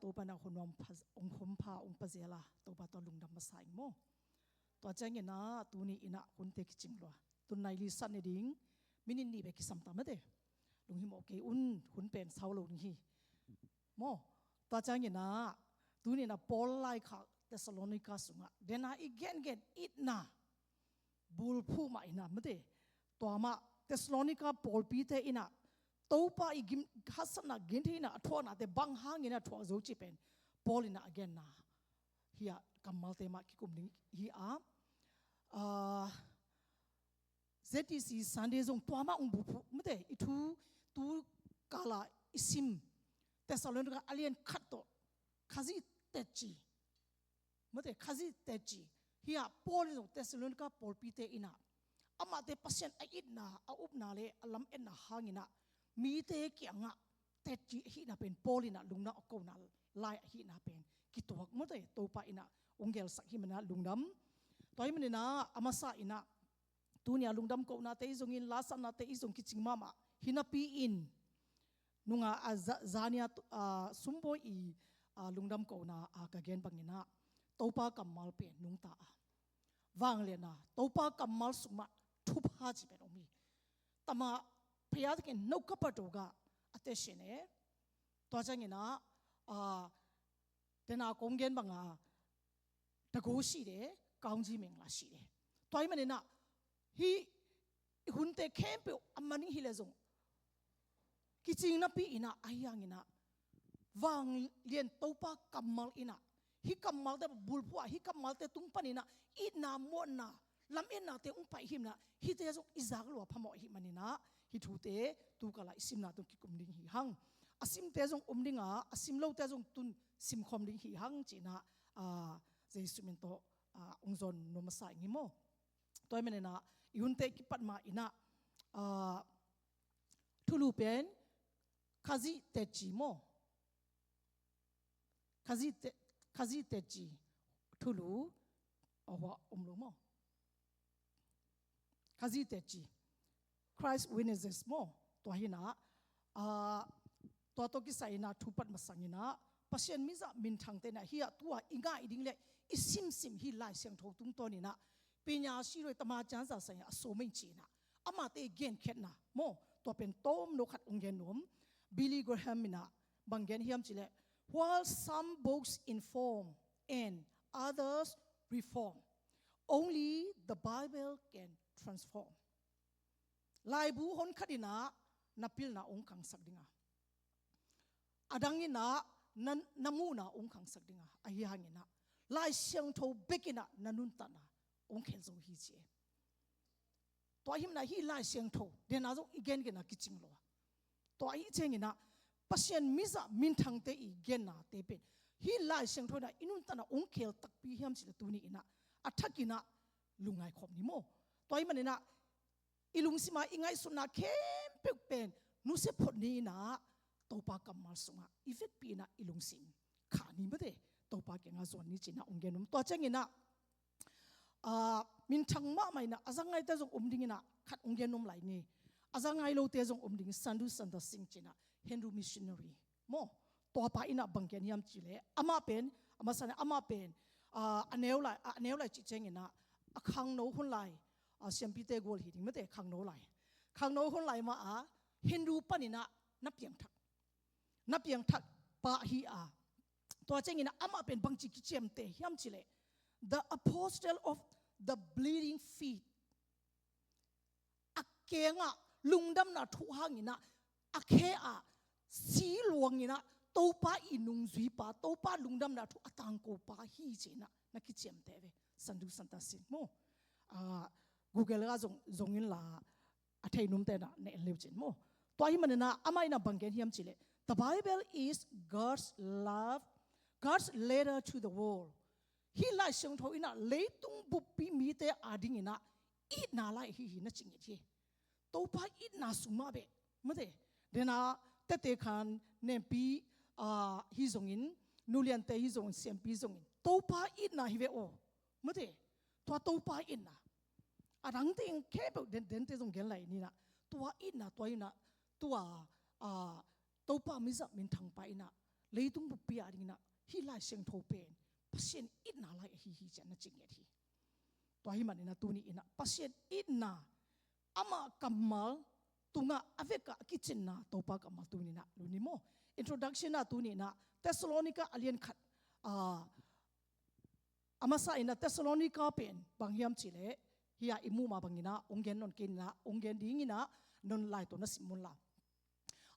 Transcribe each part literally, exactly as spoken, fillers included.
Topa in ah hun hong pha, hong hong pha, hong pha zel a, Topa tawh lungdam masa ing maw. Tua ciangin ah tuni in ah hunte kicing lua. Tun nai li san ni ding, minit nih bek kisam ta mate. Lunghimawh kei un, hun pen sau lo ding hi. Maw, tua ciangin ah tuni in ah Paul laikhak Thessalonica sungah, den a i gengen itna bulphuh mah in ah mate. Tua mah Thessalonica pawlpite in ah Topa i gim, haksatna, gimtheihna a thuaknate bang hangin a thuak zo cih pen Paul in ah a genna hi a, kammalte mah kikum ding hi a, ah, Z T C Sunday zong tua mah hong bulphuh mate. I thu tu kal a i sim Thessalonica a lian khat tawh Khazih tetci mate, Khazih tetci. Hi a, Paul in zong Thessalonica pawlpite in ah amahte Pasian a itna, a upna le a lametna hangin ah mite kiangah tetci ahihna pen Paul in ah lungdam a kona lai ahihna pen kituak mate. Topa in ah hong gelsak hi manin ah lungdam. Tua hi manin ah a masa in ah tuni a lungdam kohnate i zongin, lasannate i zong kicing mahmah hi napi in, nunga a za-, zania tu-, a, sumbawi i, a, lungdam kohna a ka gen bangin ah Topa kammal pen nungta a, vanglian a, Topa kammal sung mah thupha cih pen om hi. Tama pheya takin no kapa doga a te sene. Tua ciangin ah, a, tena kong gen banga tago si de, kaungji mengla si de. Tua hi manin ah hih i hunte khempeuh a maning hileh zong kicing napi in ah, ahi hangin ah vanglian Topa kammal in ah, hih kammalte bulphuh a, hih kammalte tung panin ah itna, muanna, lametnate hong pai hi manin ah hihte zong i zak lua phamawh ahih manin ah hih thute tu kal a i simna tung kikum ding hi hang. A simte zong om ding a, a sim lote zong tun simkhawm ding hi hang ci-in ah, a, Jesu min tawh, a, hong zawn nuam masa ing maw. Tua hi manin ah i hunte kipat ma in ah, a, thulu pen Khazih tetci maw. Khazih te-, Khazih tetci thulu, a, hua om lo maw. Khazih tetci, Christ Witnesses maw. Tua hi in ah, a, tua tawh kisai in ah thupat masang in ah Pasian mizah minthangte in ah hih a tua i ngai ding le i simsim hih Lai Siangtho tungtawn in ah ပညာရှိတွေ၊ သမာကျမ်းစာဆိုင်ရာ အဆိုမိန့် ci-in ah amahte i genkhiatna maw. Tua pen tomno khat hong gen nuam. Billy Graham in ah bang gen hiam cih leh, "While some books inform and others reform, only the Bible can transform." Laibu honkhat in ah na pilna hong khangsak ding a, a dang in ah na, na muhna hong khangsak ding a, ahi hangin ah Lai Siangtho bek in ah na nuntakna hong khel zo hi ci e. Tua hi manin ah hih Lai Siangtho den a zong i gengenna kicing lo a, tua ahih ciangin ah Pasian mizah minthangte i gennate pen hih Lai Siangtho in ah i nuntakna hong khel takpi hiam cih leh tuni in ah a thak in ah lungngai khawm ni maw. Tua hi manin ah i lungsim a i ngaihsutna khempeuh pen nusia phot ni in ah Topa kammal sungah i vekpi in ah i lungsim khah ni mate. Topa kiangah zuan ni ci-in ah hong gen nuam. Tua ciangin ah, a, minthang mahmah in ah a za ngaite zong om ding in ah khat hong gen nuam lai ni. A za ngai lote zong om ding, Sadhu Sundar Singh ci-in ah, Hindu missionary maw. Tua pa in ah bang gen hiam cih leh, amah pen, a masa in ah amah pen, a, a neu lai, a neu lai cih ciangin ah a khangno hun lai, a, siampite gual hi ding mate, khangno lai. Khangno hun lai mah a Hindu panin ah na piangthak, na piangthak pa hi a. Tua ciangin ah amah pen bangci kiciamteh hiam cih leh, the apostle of the bleeding feet. A kengah lungdamna thu hangin ah a khe ah si luangin ah Topa i nungzuipa, Topa lungdamna thu a tangkopa hi ci-in ah na kiciamteh ve. Sadhu Sundar Singh maw. A, Google ah zong, zong in la, a thei numte in ah na en leu cin maw. Tua hi manin ah amah in ah bang gen hiam cih leh, "The Bible is God's love, God's letter to the world." Hih Lai Siangtho in ah leitung buppi mite a ding in ah itna lai hi hi na ci ngit hi. Topa itna sung mah beh mate. Den a tete khan nempi, a, hi zongin, nuliante hi zongin, siampi zongin, Topa itna hi ve aw mate. Tua Topa itna, a dangte in khempeuh den, dente zong gen lai ni in ah, tua itna, tua in ah, tua, a, Topa mizah minthangpa in ah leitung buppi a dingin ah hih Lai Siangtho pen Pasian itna lai ahi hi ci-in na ci ngiat hi. Tua ahih manin ah tuni in ah Pasian itna, amah kammal tungah a vekah a kicinna Topa kammal tuni in ah lungdam maw. Introduction ah tuni in ah Thessalonica a lian khat, ah, a masa in ah Thessalonica pen bang hiam cih leh, hih a i muh mah bangin ah hong gen nawn kei in ah, hong gen dingin ah, nong lai tawh na sim un la.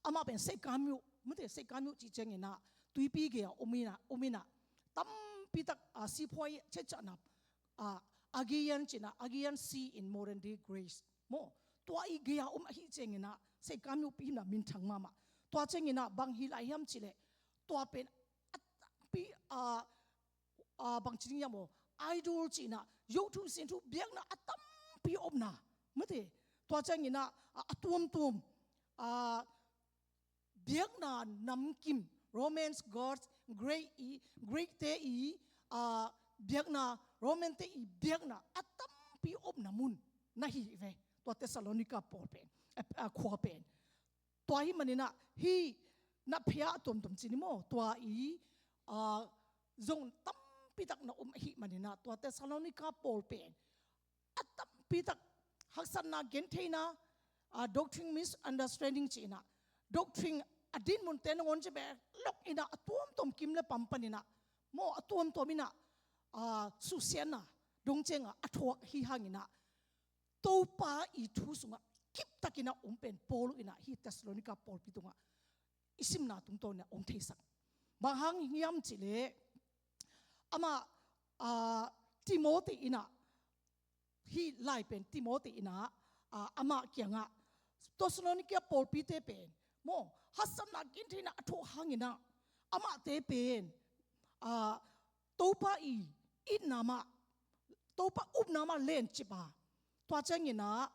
Amah pen Satan mi uh, mate, Satan mi uh cih ciangin ah tuipi gei-ah om in ah, om in ah, tampi tak, ah, sipuai ciatciatna, ah, Aegean ci-in ah, Aegean Sea in modern day Greece maw, tua i gei-ah om ahih ciangin ah Satan mi uh pi in ah minthang mahmah. Tua ciangin ah bang hi lai hiam cih leh, tua pen a tampi, ah, ah, bang ci ding hiam aw, idol ci-in ah, yo thu sin thu biakna a tampi omna, mate, tua ciangin ah, ah, a tuamtuam, ah, biakna namkim, Romans gods, Greek i, Greek te i, ah, biakna, Roman te i biakna a tampi omna mun na hi ve. Tua Thessalonica pawl pen, ah, ah, khua pen. Tua ahih manin ah hih na phia a tuamtuam ci ni maw, tua i, ah, zong tampi tak na om ahih manin ah tua Thessalonica pawl pen a tampi tak haksatna, gentheihna, ah, doctrine misunderstanding ci-in ah, doctrine a dinmunte nangawn ci beh lok in ah a tuamtuam kim le pam panin ah maw, a tuamtuam in ah, ah, suksiatna dong ciangah a thuak hi hangin ah Topa i thu sungah kiptakin ah om pen Paul in ah hih Thessalonica pawlpi tungah i simna tungtawn in ah hong theisak. Bang hang hiam cih leh, amah, ah, Timothy in ah, hih lai pen Timothy in ah, ah, amah kiangah Thessalonica pawlpite pen maw, haksatna, gentheihna a thuak hangin ah amahte pen, ah, Topa i itna mah, Topa upna mah lencip a, tua ciangin ah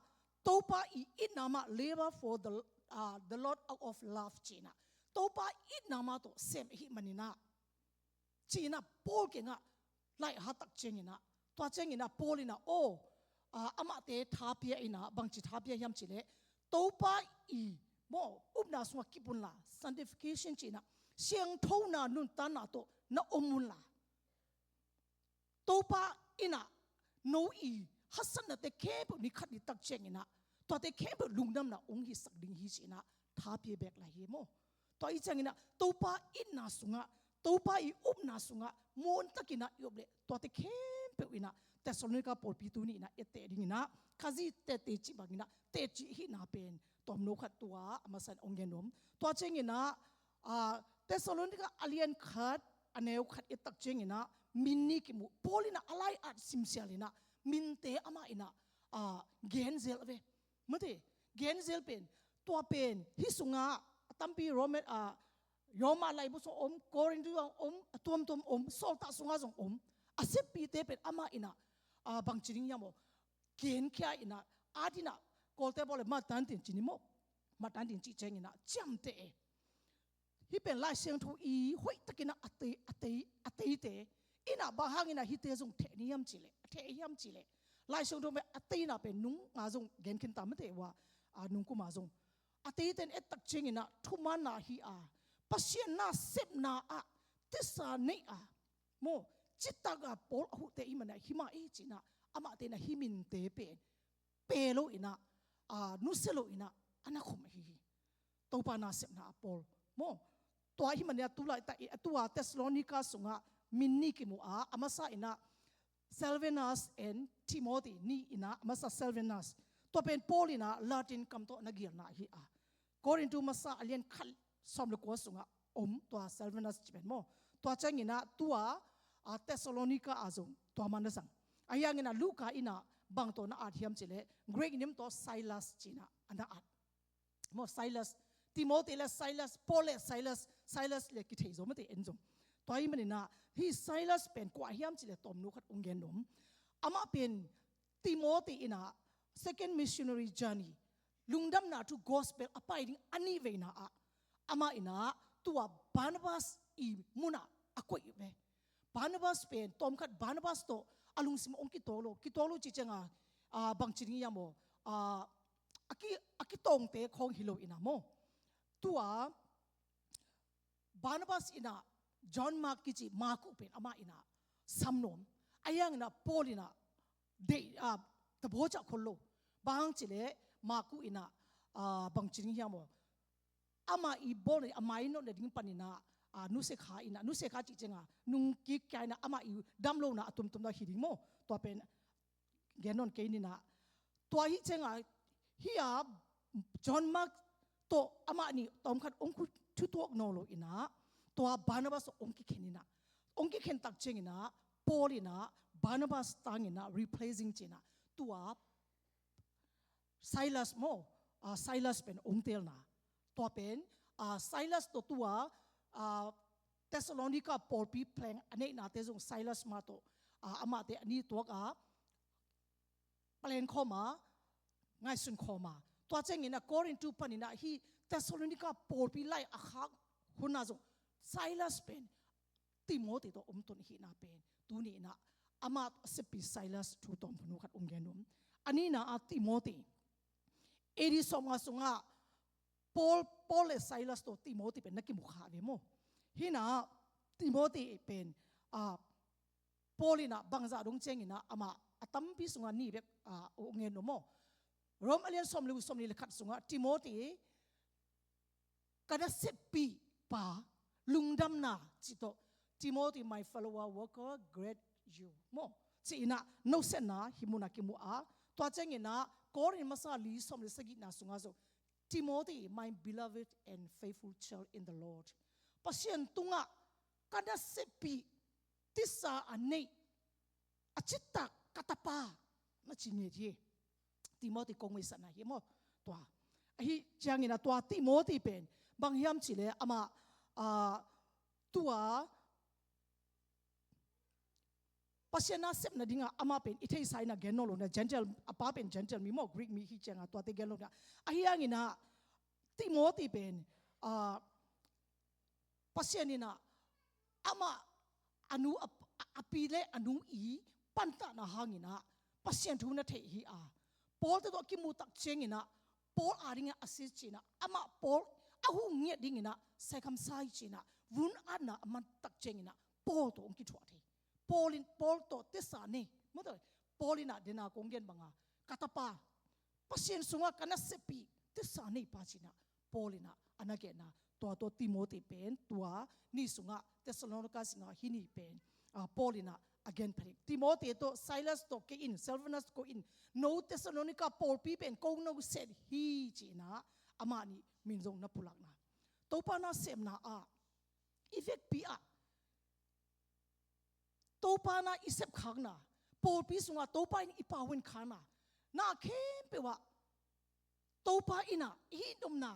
Topa i itna mah, labor for the, ah, the Lord out of love ci-in ah, Topa itna mah tawh sem ahih manin ah ci-in ah Paul kiangah lai a hat tak ciangin ah, tua ciangin ah Paul in ah, aw, ah, amahte thapia in ah, bangci thapia hiam cih leh, Topa i maw, upna sungah kip un la, sanctification ci-in ah, siangthona nuntakna tawh na om un la. Topa in ah no i haksatnate khempeuh ni khat ni tak ciangin ah, tuate khempeuh lungdamna hong hisak ding hi ci-in ah thapia bek lai hi maw. Tua ahih ciangin ah Topa itna sungah, Topa i upna sungah muantakin ah i om leh tuate khempeuh in ah Thessalonica pawlpi tuni in ah etteh dingin ah Khazih teci bangin ah teci hihna pen tawmno khat tua a masa in hong gen nuam. Tua ciangin ah, ah, Thessalonica a lian khat a neu khat i et tak ciangin ah min nih kimu. Paul in ah a lai-at simsial in ah minte amah in ah, ah, genzel ve. Mate, genzel pen, tua pen hih sungah a tampi Rome, ah, Roma laibu sungah om, Korinth sungah om, a tuamtuam om, Sawltak sungah zong om. A seppite pen amah in ah, ah, bangci ding hiam aw, genkhia in ah, at in ah, Kawlte bawl leh mattan tin ci ni maw, mattan tin cih ciangin ah ciamteh e. Hih pen Lai Siangtho i hoihtakin ah a tei, a tei, a teite in ah bang hangin ah hihte zong theh ni hiam cih leh, a theh hiam cih leh, Lai Siangtho pen a teina pen nung nga zong gen khin ta mate ua, a nung kum a zong a teite in et tak ciangin ah thumanna hi a, Pasian nasepna ah tisa nei a maw, citak a pawl a huhte i hih manin ah hi mah e ci-in ah amahte in ah hih minte pen pe lo in ah, a, nusia lo in ah a na khum ahi hi. Topa nasepna a pawl maw. Tua ahih manin ah tu laitak i, a tua Thessalonica sungah min nih kimu a, a masa in ah Silvanus and Timothy, nih in ah a masa Silvanus. Tua pen Paul in ah Latin kam tawh na gilna hi a, Korinth masa a lian khat sawm le kua sungah om tua Silvanus ci pen maw. Tua ciangin ah tua, a, Thessalonica ah zong tua mah na zang. Ahi hangin ah Luka in ah bang tawh na at hiam cih leh Greek nim tawh Silas ci-in ah a na at. Maw, Silas, Timothy le Silas, Paul le Silas, Silas le kithei zaw mate en zong. Tua ahih manin ah hih Silas pen kua hiam cih leh tawmno khat hong gen nuam. Amah pen Timothy in ah second missionary journey, lungdamna thu gospel a pai ding a nihveina ah amah in ah tua Barnabas i mun ah a koih ve. Barnabas pen tawmkhat Barnabas tawh a lungsim hong kituak lo, kituak lo cih ciangin ah, a, bangci ding hiam aw, a, a ki, a kitawngte khawng hi lo in ah maw. Tua Barnabas in ah John Mark kici Mark uh pen amah in ah sam nuam. Ahi hangin ah Paul in ah deih, ah, tabawcah khol lo. Bang hang cih leh Mark uh in ah, ah, bang ci ding hiam aw? Amah i bawl nading, a mainawt nading panin ah, ah, nusia kha in ah, nusia kha cih ciangin ah nungkik kia in ah amah i dam lohna a tuamtuam na hi ding maw? Tua pen gen nawn kei ni in ah. Tua ahih ciangin ah hih ah John Mark tawh amah nih tawmkhat hong thu-, thutuak nawn lo in ah, tua Barnabas tawh hong kikhen in ah, hong kikhen tak ciangin ah Paul in ah Barnabas tangin ah replacing ci in ah, tua Silas maw, ah, Silas pen hong teelna. Tua pen, ah, Silas tawh tua, ah, Thessalonica pawlpi pleng a neihnate zong Silas mah tawh, ah, amahte a ni tuak a, pleng khawm a, ngaihsun khawm a. Tua ciangin ah Korintu panin ah hih Thessalonica pawlpi lai a khak hun ah zong Silas pen Timothy tawh om ton ahihna pen tuni in ah amah a seppi Silas thu tawm hun uh khat hong gen nuam. A nihna ah Timothy, A D sawmnga sungah Paul, Paul le Silas tawh Timothy pen na kimu kha ve maw? Hih in ah Timothy pen, ah, Paul in ah bangzah dong ciangin ah amah a tampi sungah nih bek, ah, hong gen nuam maw? Rom a lian sawm le, sawmnih le khat sungah Timothy, ka naseppih pa, lungdamna cih tawh, Timothy, my fellow worker, greet you maw? Ci in ah nosiatna hih mun ah kimu a, tua ciangin ah Korin masa li sawm le sagihna sungah zong, Timothy, my beloved and faithful child in the Lord. Pasian tungah ka naseppih, tisa a neih, a citak ka tapa, na ci ngiat hi. Timothy kong meisakna hi maw? Tua. Ahi ciangin ah tua Timothy pen bang hiam cih leh amah, ah, tua Pasian nasep nading ah amah pen i theihsa in ah gen nawn lo in ah, Gentile, a pa pen Gentile mi maw, Greek mi hi ciangin ah tuate gen lo in ah. Ahi hangin ah Timothy pen, ah, Pasian in ah amah a nu a, a, a pi le a nu i pantahna hangin ah Pasian thu na thei hi a, Paul te tawh a kimuh tak ciangin ah Paul adingin ah assist ci in ah, amah Paul a huh ngiat dingin ah circumcise ci in ah vun atna a man tak ciangin ah Paul tawh hong kithuah thei. Paul in, Paul tawh tisa nei. Mawtaw, Paul in ah dena kong gen banga, ka tapa, Pasian sungah ka naseppih, tisa neipa ci in ah Paul in ah a na genna. Tua, tua Timothy pen tua ni sungah, Thessalonica sungah hih ni pen, ah, Paul in ah a gen pha ding. Timothy tawh, Silas tawh kei in, Silvanus ko in, no Thessalonica pawlpi pen ko nosiat hi ci in ah amah nih min zong na pulakna. Topa nasepna ah i vekpi ah Topa na i sepkhakna, pawlpi sungah Topa in i pauhin khakna, na khempeuh ah Topa in ah i hih nopna,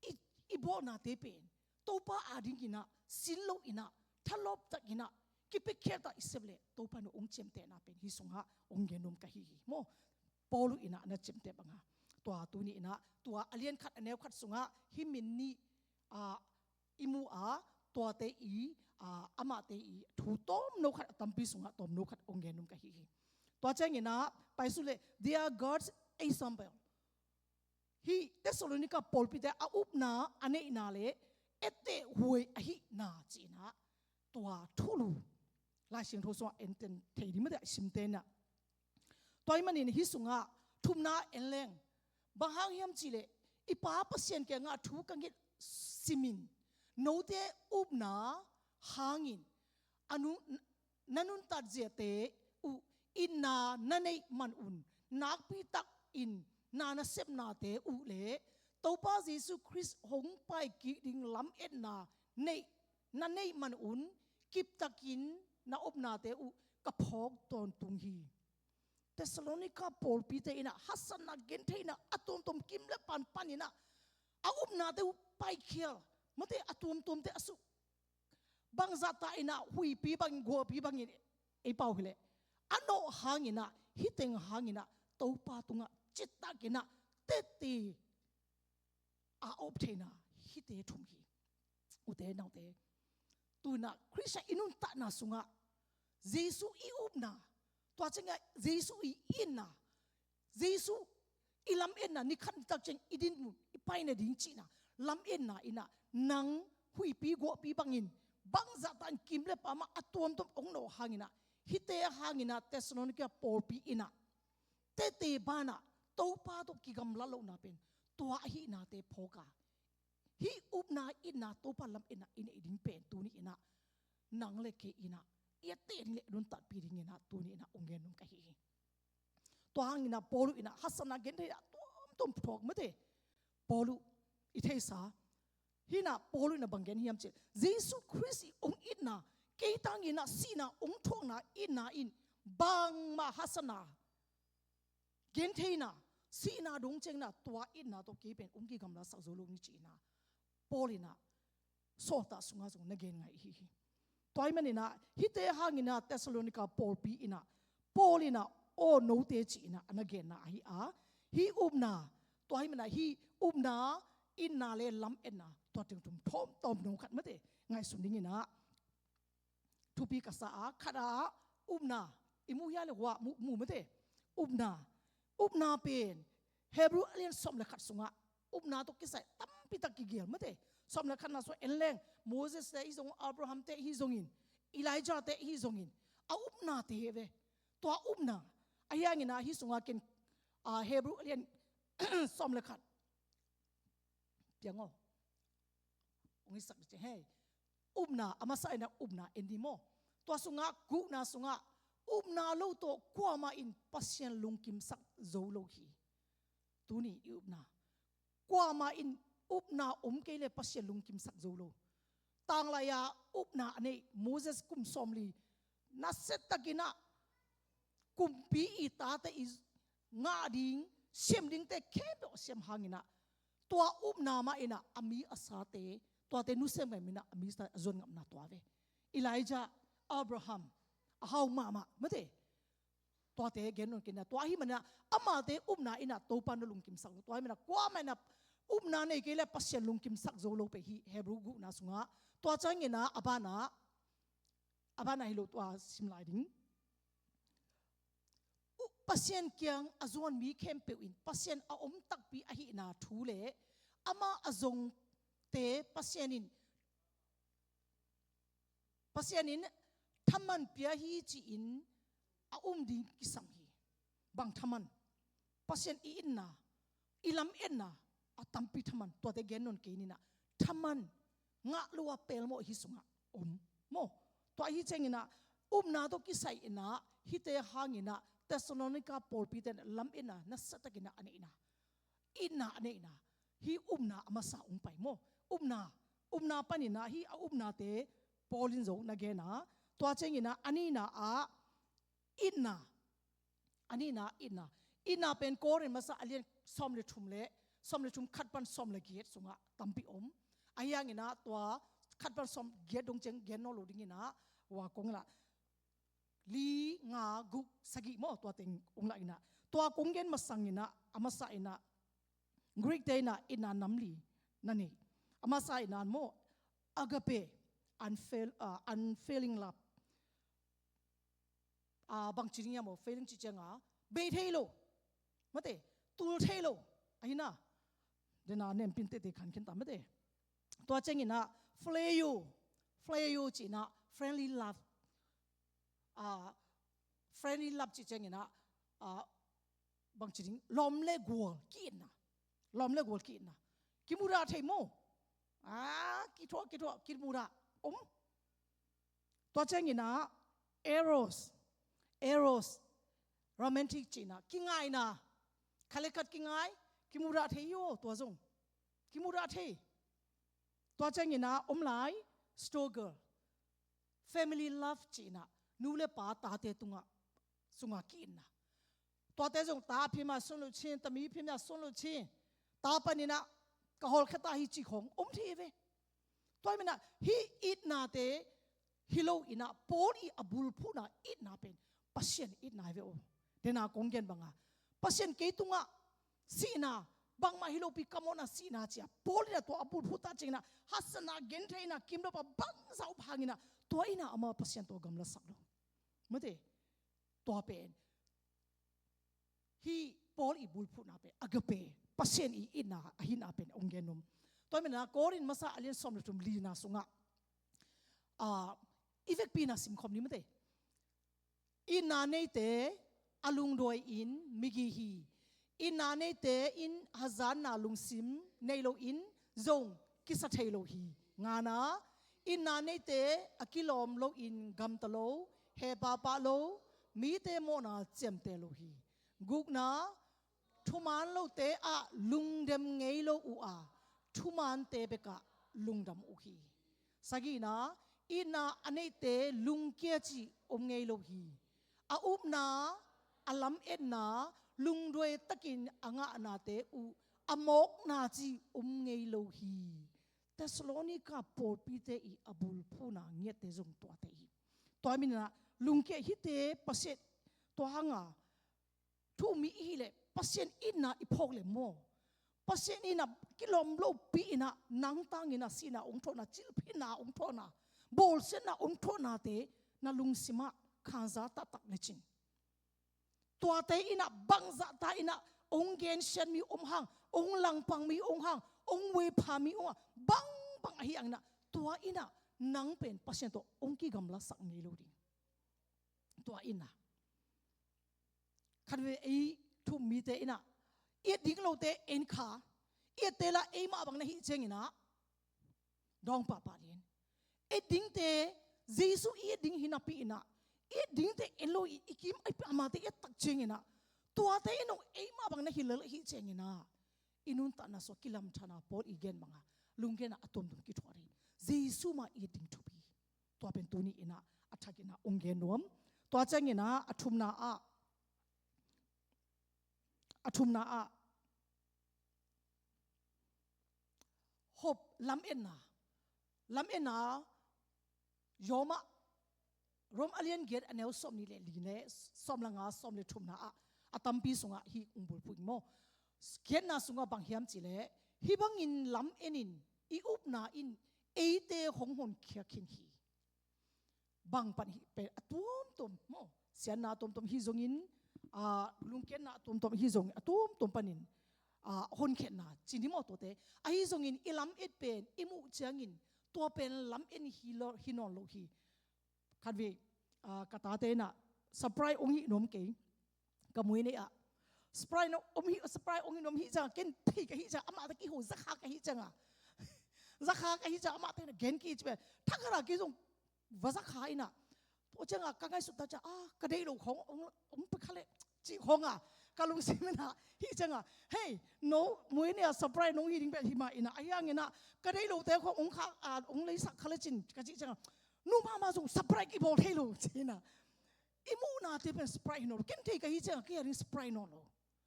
i, i bawlnate pen Topa adingin ah sin lo in ah, thalawp takin ah, kipiakkhiat ah i sep leh Topa in hong ciamtehna pen hih sungah hong gen nuam ka hi hi maw? Paul in ah na ciamteh banga. Tua tuni in ah tua a lian khat a neu khat sungah hih min nih, ah, i mu a, tuate i, ah, amahte i thu tawmno khat, a tampi sungah tawmno khat hong gen nuam ka hi hi. Tua ciangin ah pai suk leh, they are God's example. Hih Thessalonica pawlpite a upna, a neihna le etteh huai ahihna ci in ah tua thulu Lai Siangtho sungah en ten thei ding mah, a simte in ah. Tua ahih manin hih sungah thumna en leng, bang hang hiam cih leh, i Pa Pasian kiangah thu ka nget simin, note upna hangin a nu, na nuntat ziate uh itna na neih manun, nakpi takin na nasepnate uh le Topa Jesu Khrist hong paikik ding lametna neih, na neih manun, kiptakin na upnate uh ka phawk tawntung hi. Thessalonica pawlpite in ah haksatna, gentheihna a tuamtuam kim le pan pan in ah a upnate uh paikhial, mate, a tuamtuamte a suk, bangzah ta in ah huipi bangin, guahpi bangin ei pau hileh, a nawh hangin ah, hih teng hangin ah Topa tungah citak in ah tette a awp theihna, hihte thum hi. Ute naute, tu in ah Khrist ah i nuntakna sungah Jesu i upna, tua ciangah Jesu i itna, Jesu i lametna, ni khat ni tak ciang i dinmun, i pai nading cihna, lametna in ah nang phuipi guahpi bangin bangzah tahin kim le pam ah a tuamtuam hong nawh hang inah, hihte hang inah Thessalonika pawlpi inah tete banah Topa tawh kigamla lohna pen tua ahihnate phawk a, hih upna itna Topa lam inah i neih ding pen tuni inah nang le kei inah i etteh ding le nuntakpih ding inah tuni inah hong gen nuam ka hi hi. Tua hang inah Paul uh inah haksatna genthei a tuamtuam phawk mate. Paul uh i theisa hi inah Paul uh inah bang gen hiam cih leh, Jesu Khrist i hong itna, kei tang inah sihna hong thuakna itna in bangmah haksatna gentheina, sihna dong ciang inah tua itna tawh kei pen hong kigamlasak zo lo ni ci inah Paul inah sawltak sungah zong na gen ngai hi hi. Tua ahih man inah hihte hang inah Thessalonika pawlpi inah Paul inah aw note ci inah a na genna ahi a, hih upna, tua ahih man inah hih upna, itna le lametna tua teng tum thawm tawm no khat mate ngaihsun ding inah thupi ka sa a, khat ah upna i mu hia le hua mu, mu mate. Upna, upna pen Hebrew a lian sawm le khat sungah upna tawh kisai tampi tak kigial mate. Sawm le khatna sungah en leng Moses te hi zong, Abraham te hi zongin, Elijah te hi zongin a upna te hi ve. Tua upna ahi hang inah hih sungah ken, a, Hebrew a lian sawm le khat piang aw. Hong hisak ding ci hei. Upna, a masa inah upna en ding maw. Tua sungah, guhna sungah upna lo tawh kuamah in Pasian lungkimsak zo lo hi. Tuni i upna, kuamah in upna om kei le Pasian lungkimsak zo lo. Tanglai-a upna a neih Moses kum sawmli nasia takin ah kumpi i tate i ngah ding, siam dingte khempeuh a siam hang inah tua upna mah inah a mi a sate, tuate nusia ngam inah a mi a sa a zuan ngamna tua ve. Elijah, Abraham, a hau mahmah mate. Tuate gen nawn kei inah tua ahih man inah amate upna inah Topa na lungkimsak lo. Tua ahih man inah kuamah inah upna nei kei le Pasian lungkimsak zo lo pen hih Hebrew guhna sungah. Tua ciang inah a banah, a banah hi lo, tua sim lai ding. Pasian kiang a zuan mi khempeuh in Pasian a om takpi ahihna thu le amah a zongte Pasian in, Pasian in thaman pia hi ci-in a um ding kisam hi. Bang thaman? Pasian i itna, i lametna a tampi thaman, tuate gen nawn kei ni inah thaman ngah lo a pelmawh hih sungah om maw. Tua ahi ciang inah upna tawh kisai inah hihte hang inah Thessalonika pawlpite inah lametna nasia takin ah a neihna, itna a neihna, hih upna a masa hong pai maw. Upna, upna pan inah hih a upnate Paul in zong na gen a, tua ciang inah a nihna ah itna, a nihna itna, itna pen Korin masa a lian sawm le thum le, sawm le thum khat pan sawm le giat sungah tampi om. Ahi hang inah tua khat pan sawm giat dong ciang gen nawn lo ding inah, hua kong lah li, nga, guk, sagih maw, tua teng hong lah inah. Tua kong gen masang inah a masa inah Greek te inah itna nam li na nei. A masa inah maw, agape, unfail, ah, unfailing love. Ah, bang ci ding hiam aw, failing cih ciang a bei thei lo mate, tul thei lo ahi inah. Dena nempin tete khan khin ta mate. Tua ciang inah phileo, phileo cih inah friendly love. Ah, friendly love cih ciang inah, ah, bang ci ding, lawm le gual ki-itna. Lawm le gual ki-itna. Kimu rah thei maw. Ah, kithuah, kithuah, kimu rah om. Tua ciang inah eros, eros, romantic cih inah kingaina. Khat le khat kingai, kimu rah thei hi aw, tua zong kimu rah thei. Tua ciang inah om lai, storge, family love cih inah nu le pa tate tungah, sungah ki-itna. Tuate zong ta phim a sun lo cin, ta mi phim a sun lo cin, ta pan inah ka hawlkhia ta hi cih khawng om thei ve. Tua ahih man inah hih itnate hi lo inah Paul i a bulphuhna itna pen Pasian itna hi ve aw. Dena kong gen banga Pasian kei tungah sihna, bangmah hi lopi ka mawhna sihna ci-a Paul inah tua a bulphuh ta ciang inah haksatna, gentheihna, kimlop a bangzah up hang inah tua inah amah Pasian tawh gamlasak lo mate. Tua pen hih Paul i bulphuhna pen agape, Pasian i itna ahihna pen hong gen nuam. Tua manin ah Korin masa a lian sawm le thum, lina sungah, ah, i vekpi-in ah simkhawm ni mate. Itna neite a lungduai in migi hi. Itna neite in hazatna lungsim nei loin zong kisa thei lo hi. Ngana, itna neite a kilawm loin gamta lo, hehpihpih lo, mite mawhna ciamteh lo hi. Gukna, thuman lote ah lungdam ngei lo uh a, thumante bekah lungdam uh hi. Sagihna, itna a neite lungkia cih om ngei lo hi. A upna, a lametna, lungduai takin a ngahnate uh a mawkna cih om ngei lo hi. Thessalonika pawlpite i a bulphuna ngiatte zong tuate hi. Tua manin ah lungkia hite, Pasian, tua hanga thu um i hih leh Pasian itna i phawk leh maw, Pasian in ah kilawm lopi in ah nang tangin ah sihna hong thawhna, cilphihna hong thawhna, bawlsiatna hong thawhnate na lungsimah khanza taktak lecin, tuate in ah bangzahta in ah hong gensiat mi om hang, hong langpang mi om hang, hong veipha mi om hang, bangbang ahi hangin ah tua in ah nang pen Pasian tawh hong kigamlasak ngei lo ding. Tua in ah khatvei ei thu um mite in ah i et ding lote en kha, i ette lah eimah bang na hih ciangin ah dawng pahpah lian. Et dingte, Jesu i et ding hi napi in ah, i et dingte en lo i, i kim a, amate i et tak ciangin ah, tuate in ah eimah bang na hi lel ahih ciangin ah, i nuntakna sungah kilamthana Paul i gen banga lunggenna a tuamtuam kithuah ding. Jesu mah i et ding thupi. Tua pen tuni in ah a thakin ah hong gen nuam. Tua ciangin ah a thumna ah, a thumna ah hope, lametna, lametna, Roma, Rom a lian giat a neu sawmnih le li le sawm le nga, sawm le thumna ah a tampi sungah hih hong bulphuh ing maw. Giatna sungah bang hiam cih leh, hih bangin lamenin i upna in eite hong honkhia khin hi. Bang pan hih pen a tuamtuam maw, siatna a tuamtuam hi zongin, ah, lungkiatna a tuamtuam hi zongin, a tuamtuam panin, ah, honkhiatna ci ni maw tuate. Ahi zongin i lamet pen i muh ciangin tua pen lamen hi lo, hi nawn lo hi. Khatvei, ah, ka tate in ah surprise hong hih nuam kei. Ka mui nei ah surprise hong hih, surprise hong hih nuam hih ciangah ken thei ka hih ciangah, amah tawh kiho zakha ka hih ciangah, zakha ka hih ciangah amah tawh gen kei ci pen, thakhat a kei zong va zakha in ah, tua ciangah ka ngaihsut ta ciangah, ah, ka deih loh khawng hong, hong pia kha leh cih khawngah ka lungsim in ah hih ciangah, hei, no, mui nei ah surprise nong hih ding bel hi mah in ah, ahi hangin ah ka deih lohte khawng hong kha, ah, hong leisak kha lecin ka cih ciangah, nu mahmah zong surprise kibawl thei lo ci in ah. I muhnate pen surprise hi nawn lo. Ken thei ka hih ciangah kei a ding surprise nawn lo.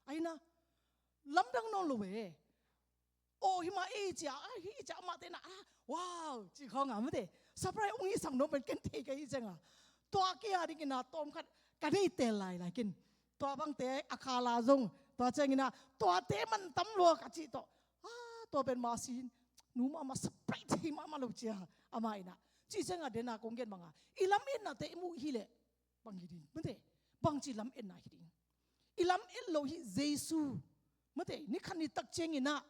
Ahi na, lamdang nawn lo ve. Aw, hi mah ei ci a, ah, hi ci a, amahte in ah, ah, wow, ci khawngah mate, surprise hong hihsak nuam pen ken thei ka hih ciangah, tua kei a dingin ah tawmkhat ka deih teel lailai ken. Tua bangte a khala zong, tua ciangin ah tuate man tam lua ka cih tawh, ah, tua pen masi in, nu mahmah surprise thei mahmah lo ci a, amah in ah. Cih ciangah den a kong gen bangah i lametnate i muh hi leh bang hi ding, mate, bangci lametna hi ding. I lamet loh hih Jesu, mate, ni khat ni tak ciangin ah,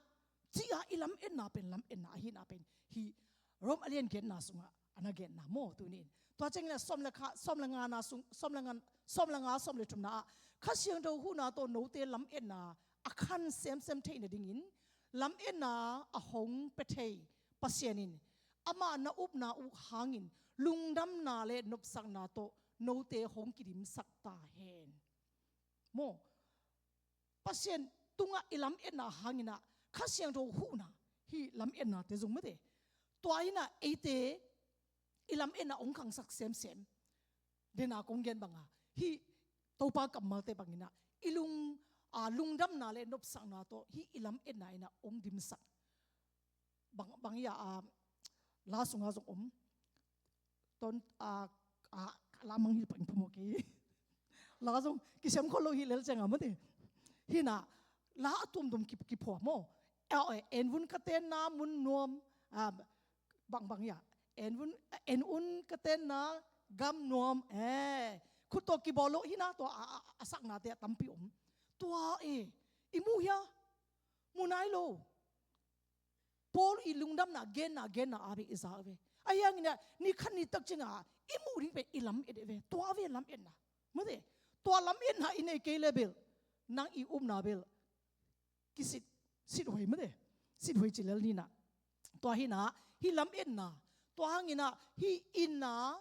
ci a i lametna pen, lametna ahihna pen hih Rom a lian giatna sungah a na genna maw tuni in. Tua ciangin ah sawm le kha, sawm le ngana sung, sawm le nga, sawm le nga, sawm le thumna ah, Kha Siangtho huhna tawh note lametna a khan semsem theih nadingin lametna a hong pia thei Pasian in amah na upna uh hangin lungdamna le nopsakna tawh note hong kidimsak ta hen. Maw, Pasian tungah i lametna hangin ah Kha Siangtho huhna, hih lametnate zong mate, tua in ah eite i lametna hong khangsak semsem. Den a kong gen bangah hih Topa kammalte bangin ah i lung, a, lungdamna le nopsakna tawh hih i lametna in ah hong dimsak. Bang, bang hi a, a, la sungah zong om. Ton, a, a, la mang hi pang phamawh kei. La zong kisem khol lo hi lel ciangah mate. Hi na, la a tuamtuam ki, kiphuah maw. A, en vun ka tenna mun nuam, a, bang, bang hi a. En vun, en un ka tenna gam nuam. Eh, khut tawh kibawl lo hi na, tua a, a, a saknate a tampi om. Tua e, i muh hia, mu nai lo. Paul i lungdamna genna genna a ve i za ve. Ahi hangin ah ni khat ni tak ciangah i muh ding pen i lam et ve. Tua ve lam etna. Mate, tua lam etna i nei kei le bel nang i upna bel kisit, sit huai mate. Sit huai ci lel ni na. Tua hi na, hi lam etna. Tua hangin ah hi itna,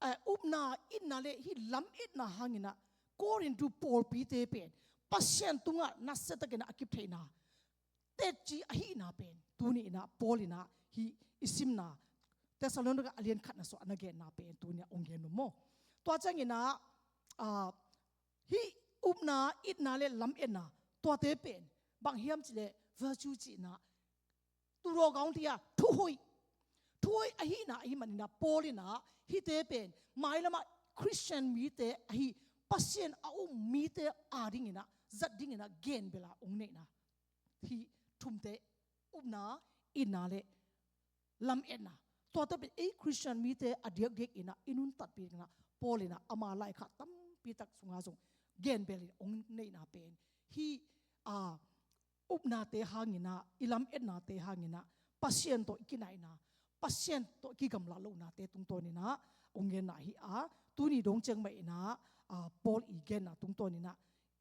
eh, upna, itna le hi lam etna hangin ah Korintu pawlpite pen Pasian tungah nasia takin ah a kip theihna, teci ahihna pen tuni in ah Paul in ah hi i simna Thessalonika a lian khatna sungah a na genna pen tuni ah hong gen nuam maw. Tua ciangin ah, ah, hi upna, itna le lam etna, tuate pen bang hiam cih leh virtue cihna, tu rawk a hong thei a, thuhoih. Thuhoih ahihna ahih manin ah Paul in ah hihte pen mailam ah Khristian mite ahi, Pasian a um mite a dingin ah, zat dingin ah gen bel a hong neihna. Hi thumte, upna, itna le lam etna. Tuate pen ei Khristian mite a diakdiak in ah i nuntatpih in ah Paul in ah ama laikhak tampi tak sungah zong gen bel in hong neihna pen hi, a, upnate hangin ah, i lam etnate hangin ah, Pasian tawh i kinaihna, Pasian tawh i kigamla lohnate tungtawn in ah hong genna hi a, tuni dong ciang mah in ah, a, Paul i genna tungtawn in ah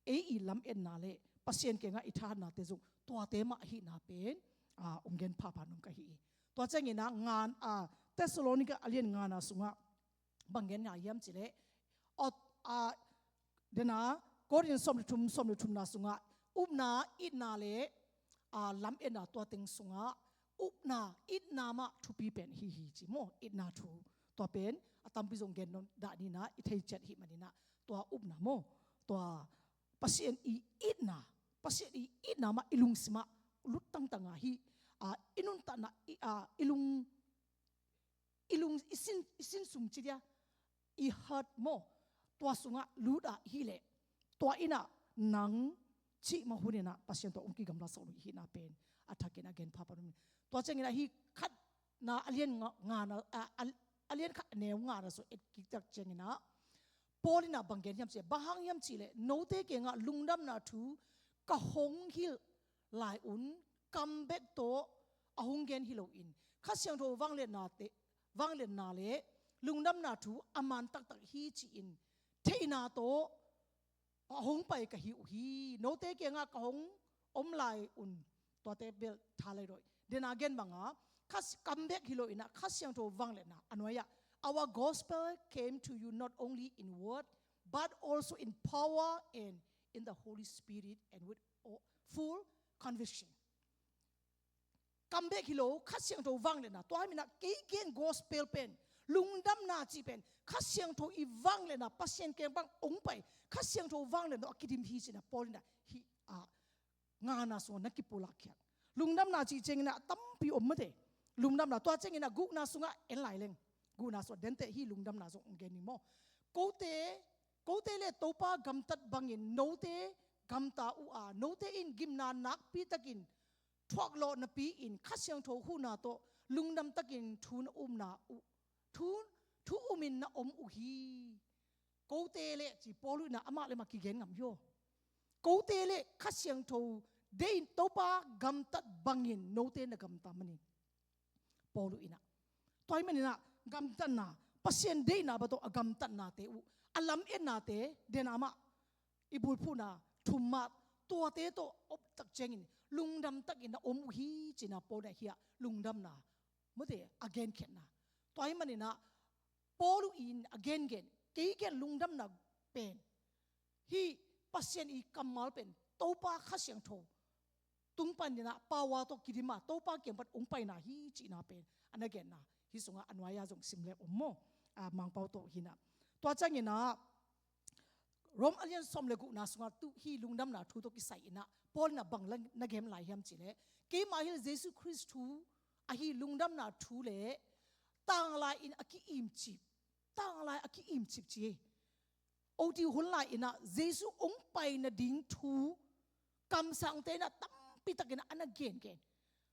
ei i lam etna le Pasian kiangah i thahatnate zong tuate mah ahihna pen, a, hong gen phapha nuam ka hi hi. Tua ciangin ah ngan, a, Thessalonika a lian ngana sungah bang genna hiam cih leh, ot, a, dena, Korin sawm le thum, sawm le thumna sungah upna, itna le, a, lam etna, tua teng sungah upna, itna mah thupi pen hi hi ci maw, itna thu. Tua pen a tampi zong gen nawn dah ni na, i thei ciat hi manin ah tua upna maw, tua Pasian i itna, Pasian i itna mah i lungsim ah lut tangtang a hi, a, i nuntakna, i, a, i lung, i lung, i sin, i sin sung ci dia, i heart maw, tua sungah lut a hi leh, tua in ah nang cih mah hun in ah Pasian tawh hong kigamla sak lo i hihna pen a thakin a gen phapha nuam. Tua ciangin ah hi khatna a lian nga, ngana, a, a, a lian khat a neu ngana sung et kik tak ciangin ah Paul in ah bang gen hiam cih leh, bang hang hiam cih leh, note kiangah lungdamna thu ka hong hilh lai un kam bek tawh a hong gen hi loin, Kha Siangtho vangliatnate, vangliatna le lungdamna thu a man taktak hi ci-in theihna tawh a hong pai ka hi uh hi. Note kiangah ka hong om lai un, tuate bel tha lai doi. Dena gen banga, kha s-, kam bek hi lo in ah, Kha Siangtho vangliatna a nuai ah, our gospel came to you not only in word, but also in power and in the Holy Spirit and with all, full conviction. Kam bek hi lo, Kha Siangtho vangliatna, tua hi manin ah kei gen gospel pen, lungdamna cih pen, Kha Siangtho i vangliatna, Pasian kiang pan hong pai, Kha Siangtho vangliatna a kidim hi ci-in ah Paul in ah hi, a, ngana sungah na kipulak khiat. Lungdamna cih ciangin ah tampi om mate. Lungdamna, tua ciangin ah gukna sungah en lai leng. Gukna sungah denteh hi lungdamna zong hong gen ni maw. Kote, kote le Topa gamtat bangin note gamta uh a, note in gimna nakpi takin thuak lawh napi-in Kha Siangtho huhna tawh lungdam takin thu na umna uh, thu, thu umin na om uh hi. Kote le ci Paul in ah amah le mah kigen ngam hi aw. Kote le Kha Siangtho deih Topa gamtat bangin note na gamta manin. Paul in ah. Tua hi manin ah gamtatna, Pasian deihna bang tawh a gamtatnate uh, a lam etnate, dena mah i bulphuhna thum mah, tuate tawh om tak ciangin lungdam takin na om uh hi ci-in ah Paul in ah hi a lungdamna mate a genkhiatna. Tua hi manin ah Paul in a gengen, kei gen lungdamna pen hi Pasian i kammal pen Topa Kha Siangtho tung panin ah power tawh kidim a, Topa kiang pan hong paina hi cihna pen a na genna. Hih sungah a nuai-a zong sim leng om maw, a, Mangpau tawh hi-in ah. Tua ciangin ah Rom a lian sawm le gukna sungah tu hih lungdamna thu tawh kisai-in ah Paul in ah bang la na gen lai hiam cih leh, keima hi leh Jesu Khrist thu ahi lungdamna thu le tanglai-in a ki-imcip, tanglai a ki-imcip ci hi. Oti hun lai-in ah Jesu hong pai nading thu kamsangte in ah tampi takin ah a na gengen.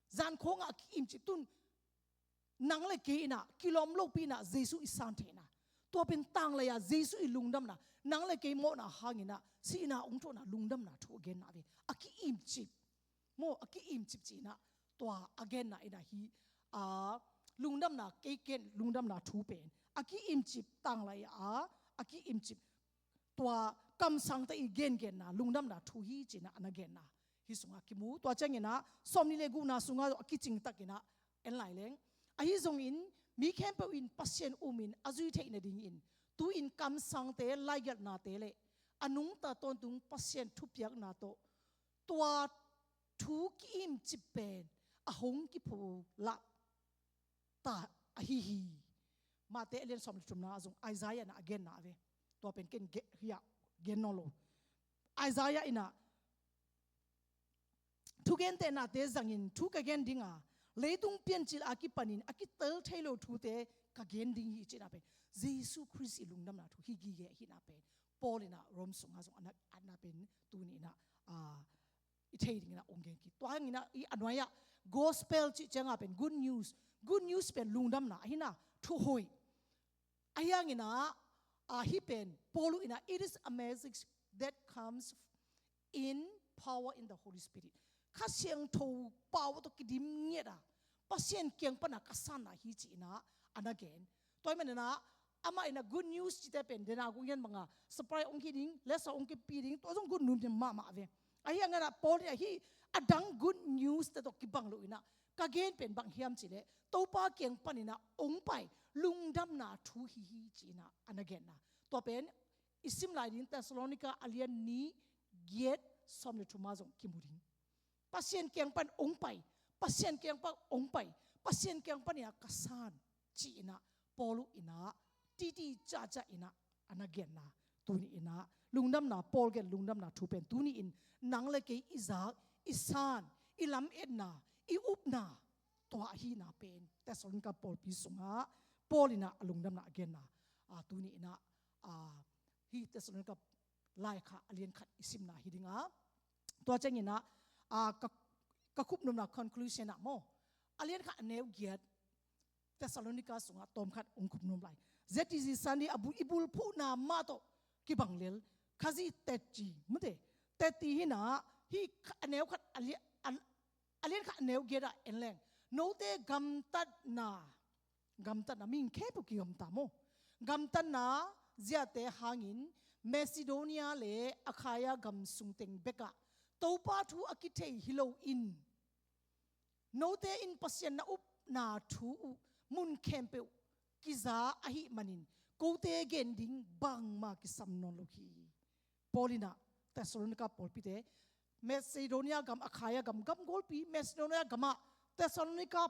Zan khawngah a ki-imcip, tun nang le kei in ah kilawm lopi-in ah Jesu i san theihna. Tua pen tanglai-a Jesu i lungdamna, nang le kei mawhna hangin ah sihna hong thawhna lungdamna thu a genna ve. A ki-imcip. Maw, a ki-imcip ci-in ah tua a genna in ah hih a lungdamna, kei ken lungdamna thu pen a ki-imcip tanglai a, a ki-imcip tua kamsangte i gengenna lungdamna thu hi ci-in ah a na genna hih sungah kimu. Tua ciangin ah sawmnih le gukna sungah a kicing takin ah en lai leng, ahi zongin mi khempeuh in Pasian umin a zui theih nadingin tu-in kamsangte laigelhnate le a nungta tawntung Pasian thupiakna tawh tua thu ki-imcip pen a hong kiphulah ta ahi hi. Matthai a lian sawm le thumna ah zong Isaiah in ah a genna a ve. Tua pen ken ge- hiah gen nawn lo. Isaiah in ah thugentehnate zangin thu ka gen ding a, leitung piancil a kipanin a kitel thei lo thute ka gen ding hi, cihna pen Jesu Khrist i lungdamna thu hi gige ahihna pen Paul in ah Rome sungah zong a na, a na pen tuni in ah, a, i thei dingin ah ong gen kik. Tua hangin ah i a nuai-ah gospel cih ciangah pen good news, good news pen lungdamna ahi na, thuhoih. Ahi hangin ah, a, hih pen Paul in ah, "It is a message that comes in power in the Holy Spirit." Kha Siangtho power tawh kidim ngiat a, Pasian kiang pana ka sanna hi ci-in ah a na gen. Tua ahih manin ah amah in ah good news cite pen dena kong hian banga supply ong hi ding, lesa ong kipi ding, tua zong good news mahmah ve. Ahi hangin ah Paul in ah hih a dang good news te tawh kibang lo in ah ka gen pen bang hiam cih leh Topa kiang panin ah ong pai lungdamna thu hi hi ci-in ah a na genna. Tua pen i sim lai ding Thessalonica a lian nih, giat, sawm le thum ah zong kimu ding. Pasian kiang pan ong pai, Pasian kiang pan ong pai, Pasian kiang panin ah ka san ci-in ah Paul in ah titi cahcah in ah a na genna. Tuni in ah lungdamna, Paul gen lungdamna thu pen tuni in nang le kei i zak, i san, i lametna, i upna, tua ahihna pen Thessalonica pawlpi sungah Paul in ah a lungdamna a genna. A, tuni in ah, a, hih Thessalonica laikhak a lian khat i simna hi ding a, tua ciangin ah, a, ka, ka khupnopna conclusion ah maw, a lian khat a neu giat Thessalonica sungah tawmkhat ong khupnop lai. Z T C Sunday a bu-, i bulphuhna mah tawh kibang lel Khazih teci, mate, teci hi na, hih kha-, a neu khat a lia-, a, a lian khat a neu giat ah en leng, note gamtatna, gamtatna, mihing khempeuh kigamta maw, gamtatna ziate hangin Macedonia le Achaia gam sung teng bekah Topa thu a kithei hi loin, note in Pasian na upna thu uh mun khempeuh kiza ahih manin kote gen ding bangmah kisam nawn lo hi. Paul in ah Thessalonica pawlpite, Macedonia gam, Achaia gam, gam golpi Macedonia gamah, Thessalonica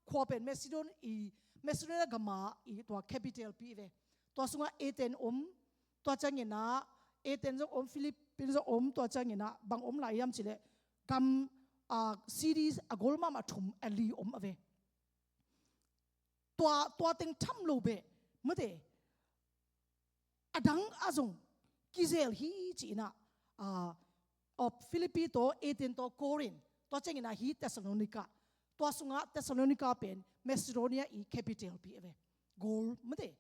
khua pen Macedon-, i Macedonia gamah i tua capital pi ve. Tua sungah Athens om, tua ciangin ah Athens zong om, Philippi zong om, tua ciangin ah bang om lai hiam cih leh gam, a, cities a gol mahmah thum a li om a ve. Tua, tua teng tham lo beh, mate, a dang ah zong kizel hi ci-in ah, a, of Philippi tawh, Athens tawh, Corinth, tua ciangin ah hih Thessalonica, tua sungah Thessalonica pen Macedonia i capital pi a ve. Gol, mate,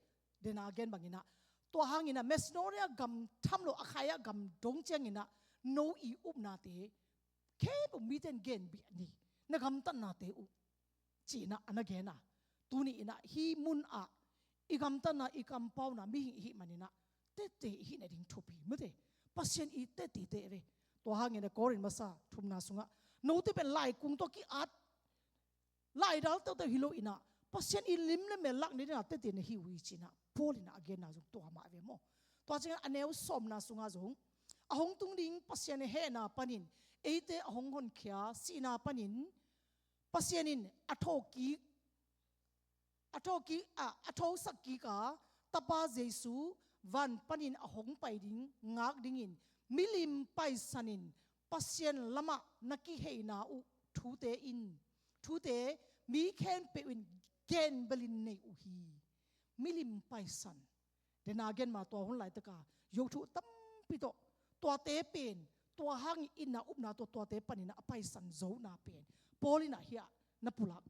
dena gen bangin ah, tua hangin ah Macedonia gam tham lo, Achaia gam dong ciangin ah no i upnate khempeuh mite in gen bih ni, na gamtatnate uh, ci-in ah a na gen a. Tuni in ah hih mun ah i gamtatna, i kampauna mihing i hih manin ah tette i hih nading thupi, mate, Pasian i tettite ve. Tua hangin ah Corinth masa thumna sungah note pen laikung tawh ki-at, laidal teuteu hi lo in ah Pasian i lim le mel lak nading ah tette na hi uh hi ci-in ah Paul in ah a genna zong tua mah ve maw. Tua ciangin a neu sawmna sungah zong a hong tung ding Pasian hehna panin eite a hong honkhia sihna panin Pasian in a thawhkik, a thawhkik, a, a thosak kik a Tapa Jesu van panin a hong pai ding ngak dingin milim paisan in Pasian lamah na kiheina uh thute in, thute mi khempeuh in genbelin nei uh hi. Milim paisan. Dena gen ma tua hun laitaka yohthuh tampi tawh tuate pen, tua hangin itna upna tawh tuate panin ah a paisan zona pen Paul in ah hiah na pulak.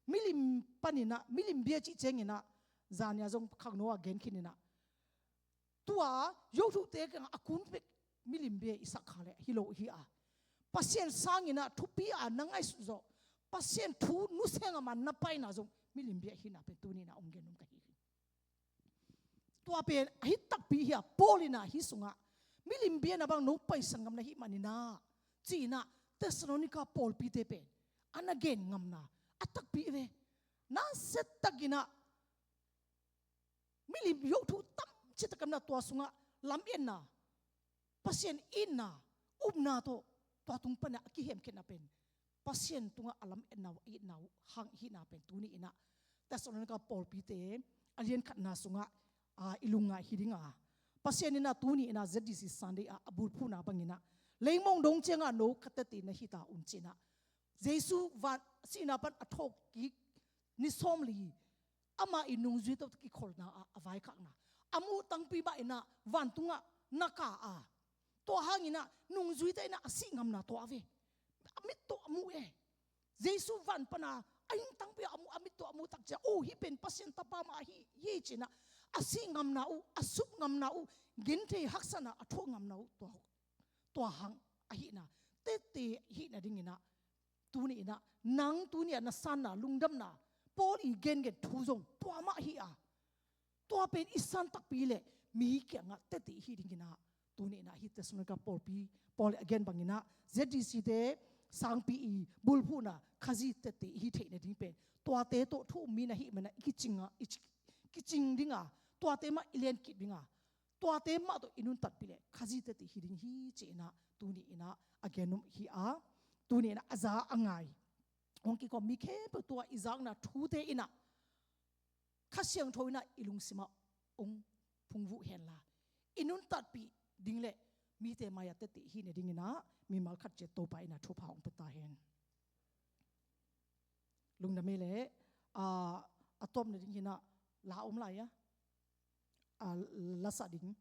Milim panin ah, milim bia cih ciangin ah zania zong khangno ah gen khin in ah, tua yohthuhte kiangah a kun pek milim bia i sak kha leh hi lo hi a, Pasian sangin ah thupi a na ngaihsut zawh, Pasian thu nusia ngam a na paina zong milim bia hihna pen tuni in ah hong gen nuam ka hi hi. Tua pen ahi takpi hi a, Paul in ah hih sungah milim biakna bang no paisan ngam na hih manin ah ci-in ah Thessalonica pawlpite pen a na gen ngamna a takpi ve. Nasia takin ah milim yoh thu tam ciat a kamna, tua sungah lametna, Pasian itna, upna tawh tua tung pan a kihemkhiatna pen Pasian tungah a lametna uh, a itna uh hang hihna pen tuni in ah Thessalonica pawlpite a lian khatna sungah, aa, i lungngai hi ding a, Pasian in ah tuni in ah Z D C Sunday ah a bulphuhna bangin ah, leimong dong ciangah no ka tete na hi ta un ci-in ah, Jesu van sihna pan a thawhkik ni sawmli ama i nungzui tawh kikholhna ah a vaikhakna, a muh tangpi mah in ah vantungah na ka a, tua hangin ah nungzuite in ah a sih ngamna tuah ve. A mit tawh a muh e. Jesu van pan a, a inn tangpi a muh, a mit tawh a muh tak ciang, oh, hih pen Pasian Tapa mah hi hi ci-in ah a sih ngamna uh, a sup ngamna uh, genthei haksatna a thuak ngamna uh, tua, tua hang ahihna tete hih nadingin ah tuni in ah nang tuni a na sanna, lungdamna, Paul i gengen thu zong tua mah hi a, tua pen i san takpi leh mi kiangah tete hi dingin ah tuni in ah hih Thessalonica pawlpi, Paul a gen bangin ah Z D C te sangpi i bulphuhna Khazih tete hi theih nading pen tuate tawh thu um mi na hih manin ah i kicing a, i ci-, kicing ding a, tuate mah i lenkip ding a, tuate mah tawh i nuntatpih leh Khazih tete hi ding hi ci-in ah tuni in ah a gen nuam hi a, tuni in ah a za a ngai hong kikhawm mi khempeuh, tua i zakna thute in ah Kha Siangtho in ah i lungsim ah hong phungvuh hen la, i nuntatpih ding leh mite mai-ah tete hi nadingin ah mimal khat ciat Topa in ah thupha hong pia ta hen. Lungdam ei leh, aa, a tawpna ding hi-in ah la om lai a, aa, la sa ding.